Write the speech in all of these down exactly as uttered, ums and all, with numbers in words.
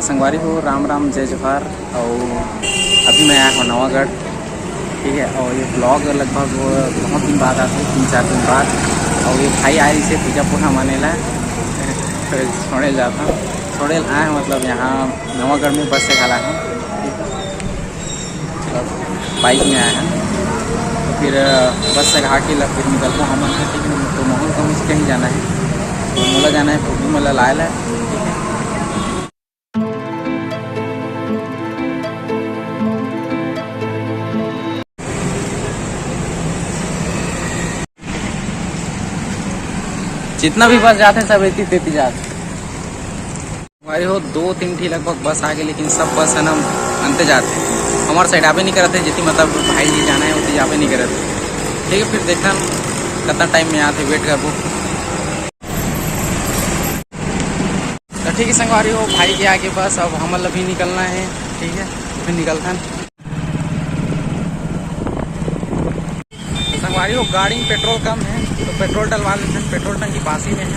संगवारी हो, राम राम, जय जोहार। और अभी मैं आया हूँ नवागढ़, ठीक है। और ये ब्लॉग लगभग बहुत दिन बाद आते हैं, तीन चार दिन बाद। और ये भाई आए इसे पूजा पूजा माने ला, तो छोड़े जाता हूँ, छोड़े आए हैं, मतलब यहाँ नवागढ़ में बस से घला है, ठीक है। बाइक में आया है, तो फिर बस से घा के ल-, फिर निकलबो हमन ह, ठीक है। तो मोहन को मुझे कहीं जाना है, तो मोला जाना है, फुफू मोला लाए ला, ठीक है। जितना भी बस जाते हैं, सब एती तेती जाते। भाई हो, दो तीन ठी लगभग बस आ गए, लेकिन सब बस है ना अंते जाते हैं, हमारे साइड आवे नहीं करते, जितनी मतलब भाई जी जाना है उतनी आवे नहीं करते। ठीक है, फिर देखना कितना टाइम में आते, वेट करबो। तो ठीक है संगवारी हो, भाई के आगे बस, अब हमन ला भी निकलना है, ठीक है, फिर निकलथन। संगवारी हो, गाड़ी में पेट्रोल कम है, तो पेट्रोल डलवा लेते हैं, पेट्रोल टंकी पास ही में है।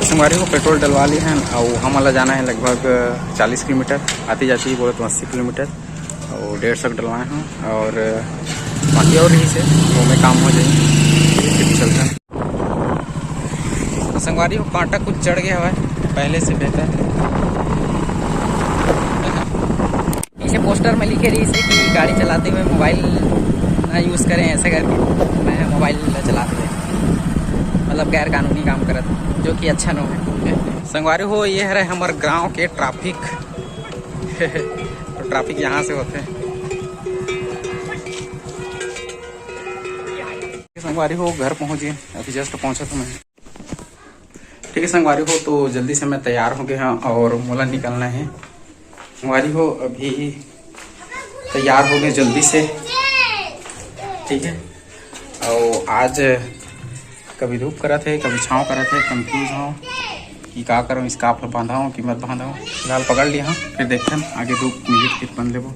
संगवारी हो, पेट्रोल डलवा ली है, और हमन ला जाना है लगभग चालीस किलोमीटर, आती जाती बोले तो अस्सी किलोमीटर, और डेढ़ सौ डलवाए हैं, और बाकी और रही से वो में काम हो जाए, फिर चलते हैं। तो संगवारी हो, कांटा कुछ चढ़ गया हुआ है, पहले से बेहतर। इसे पोस्टर में लिखे रही से कि गाड़ी चलाते हुए मोबाइल ना यूज़ करें, ऐसे करके मैं मोबाइल चलाते हुए, मतलब गैर कानूनी काम करत, जो कि अच्छा न है। संगवारी हो, ये हरे हमर गांव के ट्रैफिक। तो ट्रैफिक यहाँ से होते हैं। संगवारी हो, घर पहुँच गए, अभी जस्ट पहुँचा था मैं। ठीक है संगवारी हो, तो जल्दी से मैं तैयार हो गया हूँ और मोला निकलना है। संगवारी हो, अभी तैयार हो गए जल्दी से, ठीक है। और आज कभी धूप करत है, कभी छाँव करत है, कंफ्यूज हूँ कि का करूँ, स्कार्फ ला बांधाऊँ कि मत बांधाऊँ। फिलहाल पकड़ लिया हूँ, फिर देखते हैं आगे धूप मिली फिर बन लेबो।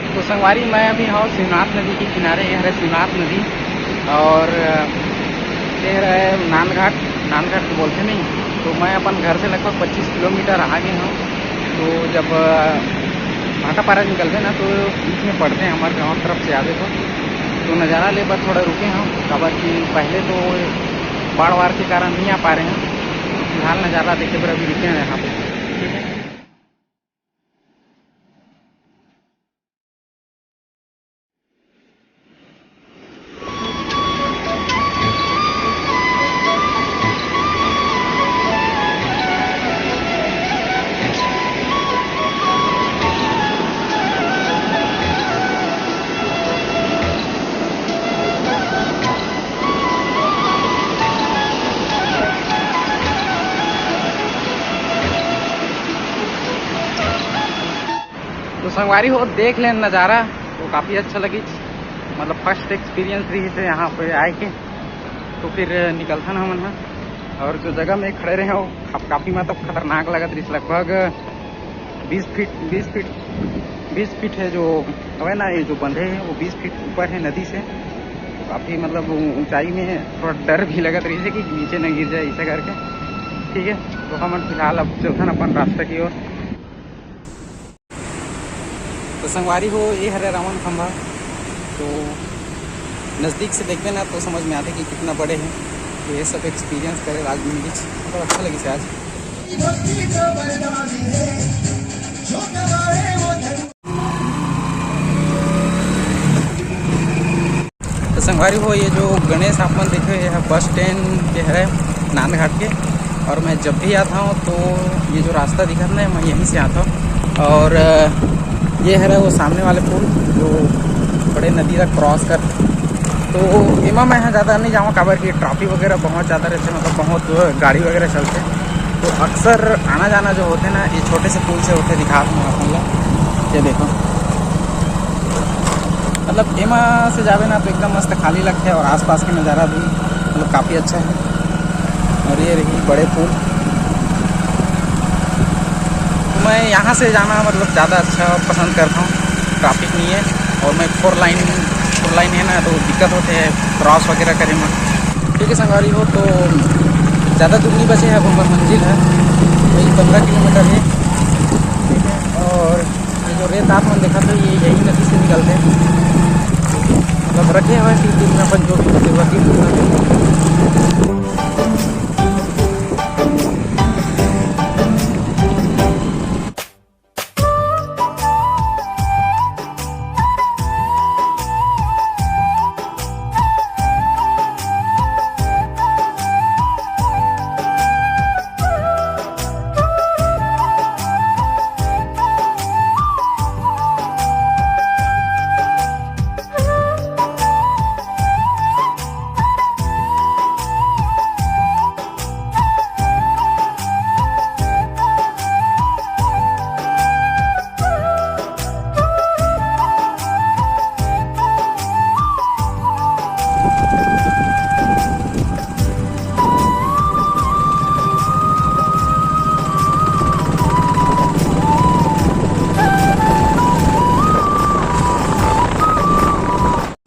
तो संगवारी, मैं अभी हूँ शिवनाथ नदी के किनारे, ये हरे शिवनाथ नदी, और ये हरे नांदघाट, नांदघाट तो बोलते नहीं। तो मैं अपन घर से लगभग पच्चीस किलोमीटर आगे हूँ। तो जब भाटापारा निकलबे ना, तो बीच में पड़ते हैं हमारे गाँव तरफ से आवे तो, तो नज़ारा ले बर थोड़ा रुके हूँ, काबर कि पहले तो बाढ़ वार के कारण नहीं आ पा रहे हैं। फिलहाल नज़ारा देखे बर अभी रुके हैं यहाँ पे, ठीक है। तो संगवारी हो, देख लेन नज़ारा, तो काफ़ी अच्छा लगी, मतलब फर्स्ट एक्सपीरियंस रही थे यहाँ पे आए के। तो फिर निकलथन हमन ह, और जो जगह में खड़े रहे हो, अब काफ़ी मतलब खतरनाक लगत रही, लगभग बीस फीट, बीस फीट, बीस फीट है जो हवे ना, ये जो बंधे हैं वो बीस फीट ऊपर है नदी से। काफ़ी मतलब ऊ-, ऊंचाई में है, थोड़ा डर भी लगत रही है कि नीचे न गिर जाए, ऐसा करके। ठीक है, तो हमन फिलहाल अब चलथन अपन रास्ता की ओर। तो संगवारी हो, ये हरे रावण खंभा। तो नज़दीक से देखबे ना तो समझ में आते कि कितना बड़े हैं। तो ये सब एक्सपीरियंस करे आज मिली, मतलब अच्छा लगी से आज। तो संगवारी हो, ये जो गणेश आप मन देखे, ये ह बस स्टैंड के हरे नांदघाट के। और मैं जब भी आता हूँ तो ये जो रास्ता दिखत ना, मैं यहीं से आता हूँ। और अ, ये हरे वो सामने वाले पुल जो बड़े नदी ला क्रॉस कर, तो एमा मैं ह ज़्यादा नहीं जाऊँ, काबर कि ट्रैफिक वगैरह बहुत ज़्यादा रहते, मतलब बहुत गाड़ी वगैरह चलते। तो अक्सर आना जाना जो होते ना, ये छोटे से पुल से होते, दिखा दूँ आप लोग। ये देखो, मतलब एमा से जावे ना तो एकदम मस्त खाली लगते, और आसपास के नज़ारा भी मतलब काफ़ी अच्छा है। और ये रही बड़े पुल। तो मैं यहाँ से जाना मतलब ज़्यादा अच्छा पसंद करता हूँ, ट्रैफिक नहीं है। और मैं फोर लाइन, फोर लाइन है ना, तो दिक्कत होते हैं क्रॉस वगैरह करे में। ठीक है संगवारी हो, तो ज़्यादा दूर नहीं बचे है, अब हमारा मंजिल है वही पंद्रह किलोमीटर है। ठीक है, और ये जो रेत आप मन देखा था, ये यही नदी से निकलते हैं, मतलब रखे हुए हैं तीन दिन में अपन जो भी जरूरत है।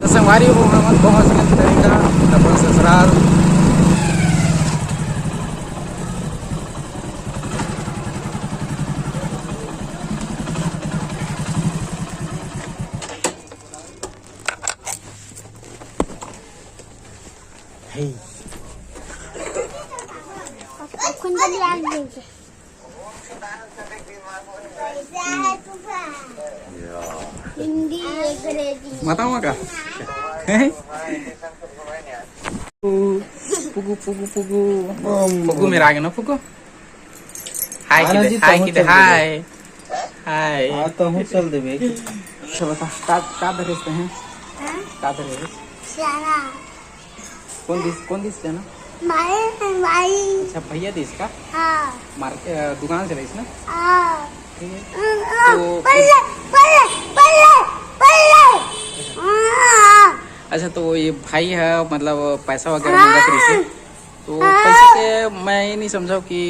तो संगवारी हो, हमन पहुंच गए तरीका अपन ससुराल। हे। कुंदन लाल देंगे। हिंदी, अंग्रेजी। बताऊँ का? हैं? पुगु, पुगु, पुगु, पुगु। पुगु मेरा आगे ना पुगु। हाय आना किधर? जी, हाय तहूँ किधर? चल देबे। हाय। हाय। हाँ, तहूँ चल देबे। अच्छा बता, का, का धरे से हैं? हाँ? का धरे से? चना। कौन दिस, कौन दिस चना? माई, माई। अच्छा, भैया दिस का? हाँ। मार-, अ, दुकान से लाइस ना? हाँ। ठीक है। अ, अ, तो बल्ले, बल्ले, बल्ले, बल्ले। हाँ। अच्छा, तो ये भाई है, मतलब, पैसा वगैरह हाँ। मांगत रहिस हे। तो हाँ। पैसा के मैं ये नहीं समझा कि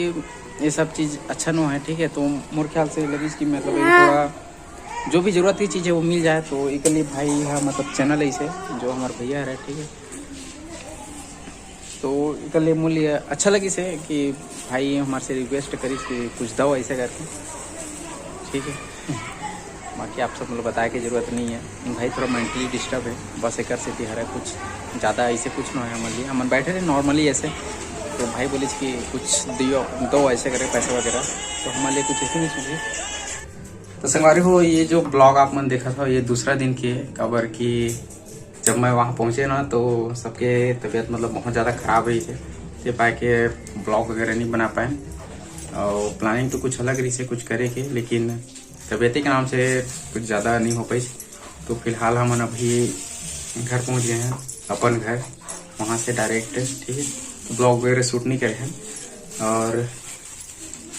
ये सब चीज़ अच्छा नो है, ठीक है? तो मोर ख्याल से लगिस कि मतलब ये हाँ। थोड़ा जो भी जरूरत की चीज़ है वो मिल जाए, तो इकली भाई है, मतलब, चना लाइस हे, जो हमार भैया है, ठीक है? तो इकले मूल्य अच्छा लगिस हे कि भाई हमारे से रिक्वेस्ट करिस कि कुछ दो ऐसे करके, ठीक है। बाकी आप सब मतलब बताए के जरूरत नहीं है, भाई थोड़ा मेंटली डिस्टर्ब है, बस एकर सेती हरे, कुछ ज़्यादा ऐसे कुछ ना है हमारे लिए। हमन बैठे रहे नॉर्मली ऐसे, तो भाई बोलिस कि कुछ दियो, दो ऐसे करके पैसा वगैरह, तो हमारे लिए कुछ ऐसे नहीं सोचे। तो संगवारी हो, ये जो ब्लॉग आप मन देखत हो, ये दूसरा दिन के, काबर कि जब मैं वहाँ पहुँचे ना, तो सबके तबीयत मतलब बहुत ज़्यादा ख़राब रहिस हे, ते पाए के ब्लॉग वगैरह नहीं बना पाए। और प्लानिंग तो कुछ अलग रहिस हे कुछ करे के, लेकिन तबीयते के नाम से कुछ ज़्यादा नहीं हो पाइस। तो फिलहाल हमन अभी घर पहुँच गए हैं, अपन घर, वहाँ से डायरेक्ट, ठीक है। तो ब्लॉग वगैरह शूट नहीं करे हैं। और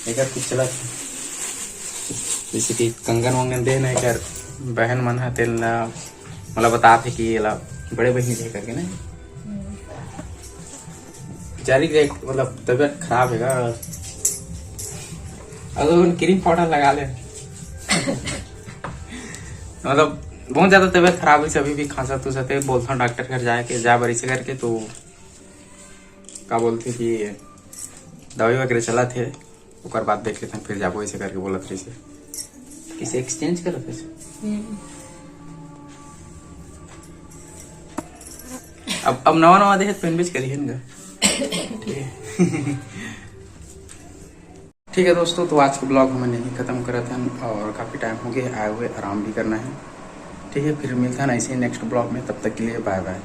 एकर कुछ चलत हे, जैसे कि कंगन वंगन देन हे, एकर बहन मन ह तेन ला, मोला बतात हे कि एला बड़े बहिनी दे करके ना। बेचारी के देख, मतलब, तबीयत खराब हे गा, अगर उन क्रीम पाउडर लगा ले। मतलब, बहुत ज़्यादा तबीयत खराब होइस, अभी भी खांसत उंसत हे, बोलथन डॉक्टर घर जाए के, जा बर इसे करके, तो का बोलथे कि दवाई वगैरह चलत हे, ओकर बाद देख लेथन, फिर जाबो, ऐसे करके बोलत रहिस हे। किसे एक्सचेंज करत हे? हम्म। अब, अब नवा नवा देहे त पहनबेच करिहन गा। ठीक है। ठीक है दोस्तों, तो आज के ब्लॉग हमन यहीं खत्म करत हन और काफ़ी टाइम हो गया आए हुए, आराम भी करना है। ठीक है, फिर मिलता है ना ऐसे ही नेक्स्ट ब्लॉग में, तब तक के लिए बाय बाय।